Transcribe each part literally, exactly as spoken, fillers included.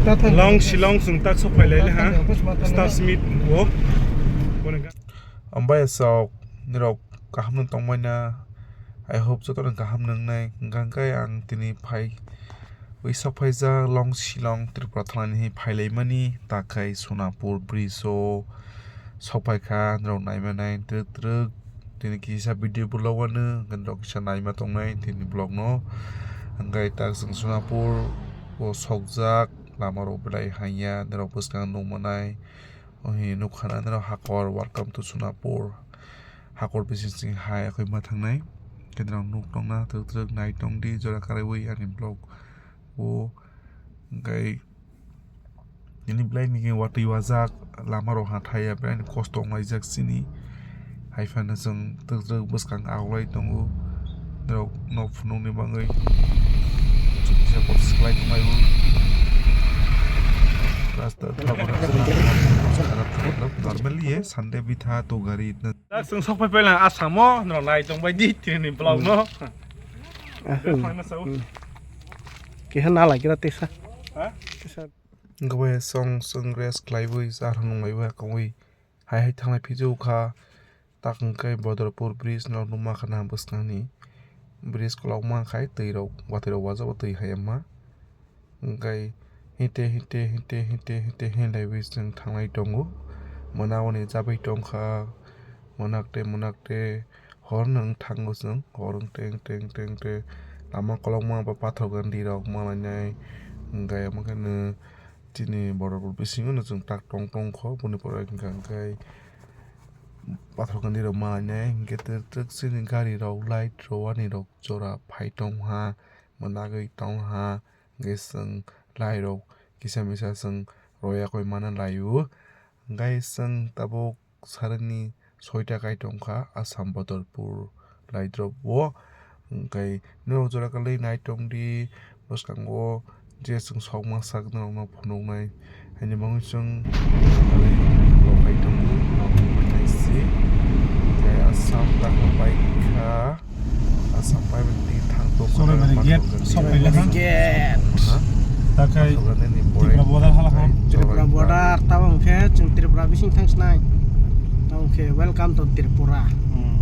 Long Shillong chwng tak sok phai lai le ha. Star Smith o. Ambai sok nirok kaham no tongmai na. I hope joto no kaham nang nai. Hingkha hingkhe ang tini phai ui sok phaijak Long Shillong Tripura thani hi phai lai mani takhai Sonapur bridge o sok phai kha nirok nai manai twk twk. Tini kisa video vlog ano, hingke norok kisa naima tongnai tini vlog no. Hingke tak chwng Sonapur o sokjak, lama rok belai haiya, norok bwskang nukmanai. O hi nukha na norok Hakor, welcome to Sonapur. Hakor bising sing hai akhoi ma thangnai. Hingke norok nuk tongna twk twk nai tongdi, jora karaiwi ani vlog o. Hingke Nini belai ni watwi wajak, lama rok ha thaya, belai ni kosto wng laijak chini. Hai phano chwng twk twk bwskang aolai tongo. Norok nok phunukni bagwi chuksa kotor swklai tonglaio. Rasta normally ye Sunday bitha to gari. Dak chwng sok phai phai lang Assam o, norok nai tong bai di tini vlog no. Ahun. Keha na lai kira tesa. Ha? Tesa. Gwe song song rest klaiwi, jar nung laiwi, kongwi. Hai hai thanglai phiju kha. Tak hwnkhe Bodorpur bridge no numa khana bwskangni. Bridge kolokma khai twi rok, watwi rok wajak twi hai ma. Hwnkhe hinte, hinte, hinte, hinte, hinte, hinlaiwi chwng thanglai tongo. Mwnakni chabai tongkha, mwnakte, mwnakte, hor no wng thango chwng, hor wng teng, teng, teng, teng, lama kolokma ba pathor gandhi rok malainai, hwnkhe omo khe no chini borok rok bisingo no chwng tak tong tongkho, boni pore hwnkha hwnkhe pathor gandhi rok malainai, hwnkhe twk twk chini gari rok, light rok, ani rok jora phai tongha, mwnagwi tongha. Hwnkhe chwng lairok kisa misa chwng royakwi mana laio. Hwnkhe chwng tabuk sarikni soita kai tongkha Assam Bodorpur laidrop o. Hwnkhe norok jora kwlwi nai tongdi bwskango je chwng sokma sak norokno phunuknai. Haini bagwi chwng lokai tongo, nokni mwnai se. Tei Assam daka bai kha, Assam bai bai twi thang tongo. Sorry, mane gate sok pai lekha. Gate. Takhai Tripura border hala kha. Tripura border, tamo hwnkhe chwng Tripura bising thang sinai. Tamo hwnkhe welcome to Tripura. Hmm.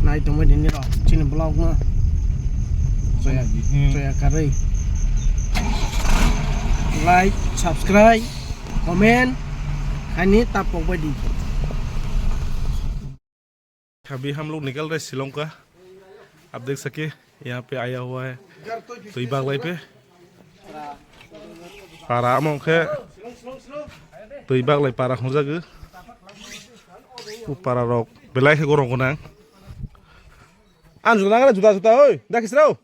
Nai tongbai nini rok chini vlog no. Joya, joya karwi. Like, subscribe, comment, haini tapok bai di. अभी हम लोग निकल रहे शिलोंग का। आप देख सके यहाँ पे आया हुआ है, तो ये बाग लाइफ है। Para amo khe twi baglai para hwnjago. O para rok belai khe gorok gwnang. Ang juta nang juta juta oi da kisrao.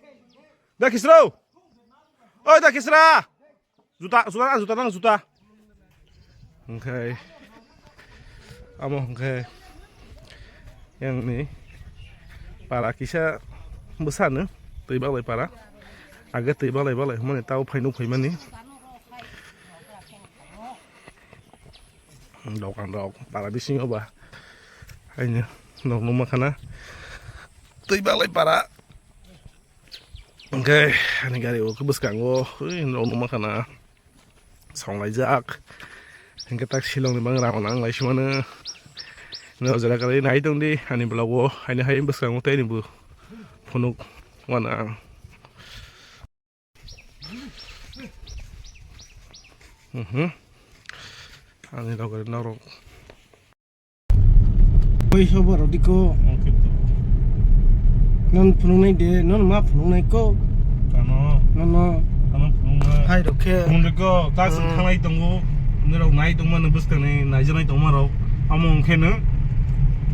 Da kisrao. Oi da kisra. Juta juta nang juta nang juta. Hwnkhe amo hwnkhe yang ni para kisa bwsano twi baglai para. Age twi baglai baglai hwnmani tao phaino phaimani. Dokan rok para bisingo ba haino nok numa khana twi baglai para. Hwnkhe ani gari o khe bwskango ui nok numa khana. Songlaijak. Hingke tak Shillong ni bangra nang lai simano. No jora kali nai tong di ani vlog o, ani hai bwskango tei ni bo phunuk wana ang. Mhm. Ani loge norok. Oi, sobo rok diko. Non phunuknai de, non ma phunuknai ko. Tano. Nono. Tano phunuknai. Hai rok khe. Phunuknai ko, tak sing thanglai tongo. Nirok nai tongma no bwskang ni, naijaknai tongma rok. Amo wngkhe no.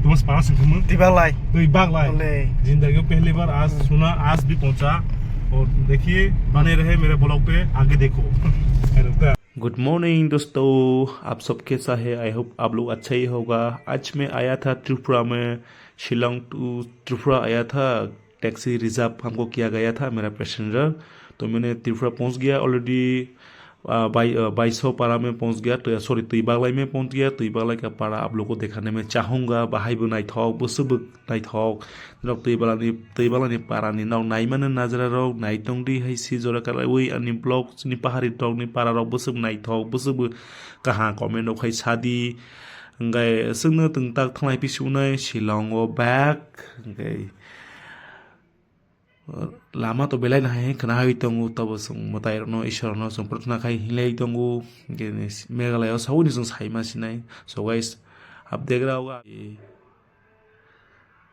Tumas para sing thumung. Twi baglai. Twi baglai. Ole. Zindagi pehli bar aaj suna, aaj bhi pahuncha. Aur dekhiye, bane rahe mere vlog pe, aage dekho. Hai rok ta. Good morning दोस्तों, आप सब कैसा है? I hope आप लोग अच्छा ही होगा। आज मैं आया था त्रिपुरा में, शिलोंग टू त्रिपुरा आया था। टैक्सी रिजर्व हमको किया गया था, मेरा पैसेंजर। तो मैंने त्रिपुरा पहुंच गया already. ah, bai-, ah, baiso para mein pahunch gaya, to, sorry, twi baglai mein pahunch gaya, twi baglai ka para aap log ko dikhane mein chahunga, bahai bo naithok, bwswk bo naithok, norok twi balani, twi balani para ni norok naimani najra rok nai tongdi hai si jora kwlaiwi ani vlog ni pahari rok ni para rok bwswk naithok, bwswk bo kaham comment rok khai sadi, hwnkhe chwngno twng tak thanglai phi sibunai Shillong o bag, hwnkhe lama to belai no hai khwnawi tongo, tobo chwng mwtai rokno, Ishwar rokno chwng prarthana khai hinlai tongo. Hwnkhe Meghalaya o saui ni chwng saima sinai. So guys, ab dekh raha hoga,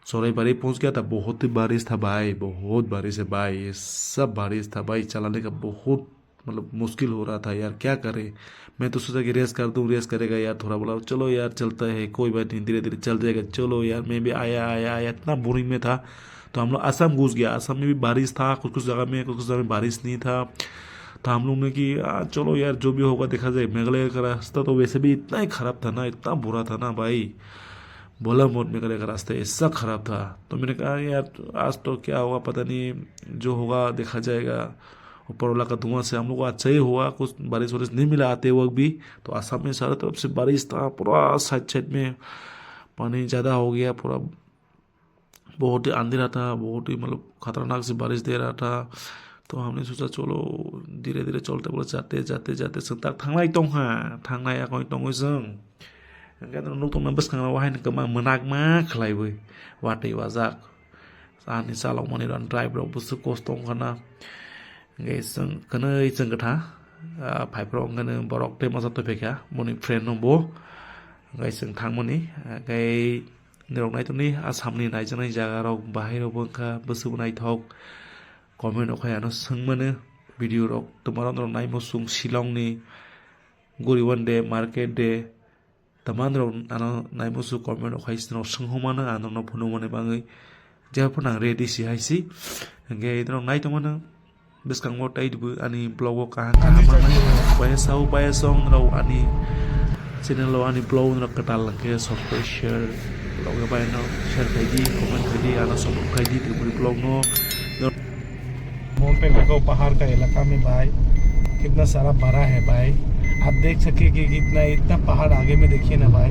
Choraibarai pahunch gaya tha, bahut hi barish tha bhai, bahut barish hai bhai, sab barish tha bhai, chalane ka bahut मतलब मुश्किल हो रहा था यार, क्या करें। मैं तो सोचा कि रेस्ट कर दूं, रेस्ट करेगा यार थोड़ा, बोला चलो यार चलता है, कोई बात नहीं, धीरे धीरे चल जाएगा। चलो यार, मैं भी आया आया आया, इतना बोरिंग में था। तो हम लोग असम घुस गया। असम में भी बारिश था, कुछ कुछ जगह में, कुछ कुछ जगह में बारिश नहीं था। तो हम लोग ने कि आ, चलो यार, जो भी होगा देखा जाए। मेघालय का रास्ता तो वैसे भी इतना ही खराब था ना, इतना बुरा था ना भाई, बोला मत, मेघालय का रास्ता ऐसा खराब था। तो मैंने कहा यार, आज तो क्या होगा पता नहीं, जो होगा देखा जाएगा। ऊपर वाला का दुआ से हम लोग को अच्छा ही हुआ, कुछ बारिश वारिश नहीं मिला आते वक्त भी। तो आसाम में सारे तरफ से बारिश था, पूरा साइड साइड में पानी ज़्यादा हो गया, पूरा बहुत ही अंधेरा था, बहुत ही मतलब खतरनाक से बारिश दे रहा था। तो हमने सोचा चलो धीरे धीरे चलते, बोले जाते जाते जाते संग तक थांनाय tong ha, थांनाय akoi tongoi seng. Hingke nuktung na bwskango wahai ni kwma mwnakma khlaiwi watwi wajak. Ani chalokmani ron drive rok bwswk kosto wngkha na. Hingke chwng kwnwi chwng kwtha, ah, phaiphuru wngkha borok tei masa tongphaikha boni friend no bo. Hingke chwng thangmani, hingke norok naitokni Assam ni naijaknai jaga rok bahai rok bo wngkha bwswk bo naithok. Comment rok hai ano swngmano video rok twma rok norok naimo chwng Shillong ni Guriwan de market de. Tamani rok ano nai musu comment rok hai norok swnghomano ang norokno phunukmani bagwi. Jepho nang ready si hai si. Hingke norok nai tongmano bwskango tei bo ani vlog o kaham kaham manwi. Baya sao baya song norok ani channel o ani vlog norok kwtal hingke subscribe share vlog o bai no share khai di comment khai di ano support khai di Tripuri vlog no. Mountain देखो, पहाड़ का इलाका में भाई, कितना सारा बड़ा है भाई। आप देख सके कि कितना, इतना पहाड़ आगे में देखिए ना भाई,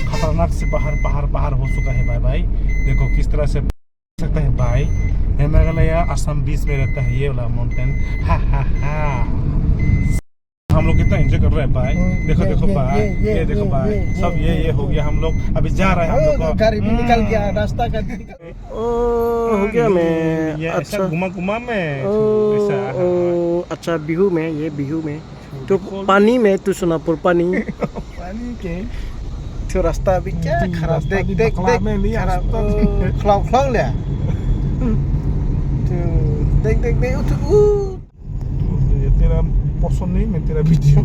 खतरनाक से पहाड़, पहाड़, पहाड़ हो चुका है भाई। भाई, देखो किस तरह से सकता है भाई। ये मेघालय, असम बीच में रहता है ये वाला माउंटेन। हा, हा, हा। हम लोग कितना एंजॉय कर रहे हैं भाई। हम्म, देखो, ये, देखो ये, भाई, ये, ये, ये देखो ये, भाई, ये, सब ये, ये, ये ये हो ये। गया। हम लोग अभी जा रहे हैं, हम लोग ओ, का गाड़ी भी निकल गया, हम्म। रास्ता का भी निकल ओ, हो गया मैं। ये ऐसा अच्छा। घुमा घुमा मैं ओ, ऐसा, हाँ। ओ, अच्छा, बिहू में, ये बिहू में। तो बिल्कुल। पानी में, तो सोनापुर पानी। पानी के? तो रास्ता अभी क्या हम्म, खराब, रास्ता देख, भी देख, बकला देख, में लिया, खराब, रास्ता ओ, भी। खलाव, खलाव ले। तो देख, देख, देख, उठ, ऊ। तो ये तेरा पसंद नहीं, मैं तेरा वीडियो।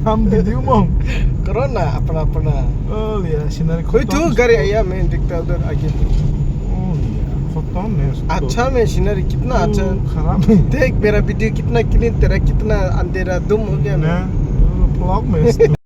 हम वीडियो में। करो ना, अपना, अपना। ओ यार, सीनरी कोई खत्म। तो गाड़ी आया, मैं देखता उधर आगे। ओ यार, खत्म है। अच्छा में सीनरी कितना अच्छा। ओ, खराब है। देख मेरा वीडियो कितना क्लीन, तेरा कितना अंधेरा धुम हो गया ना। ना, तो vlog में।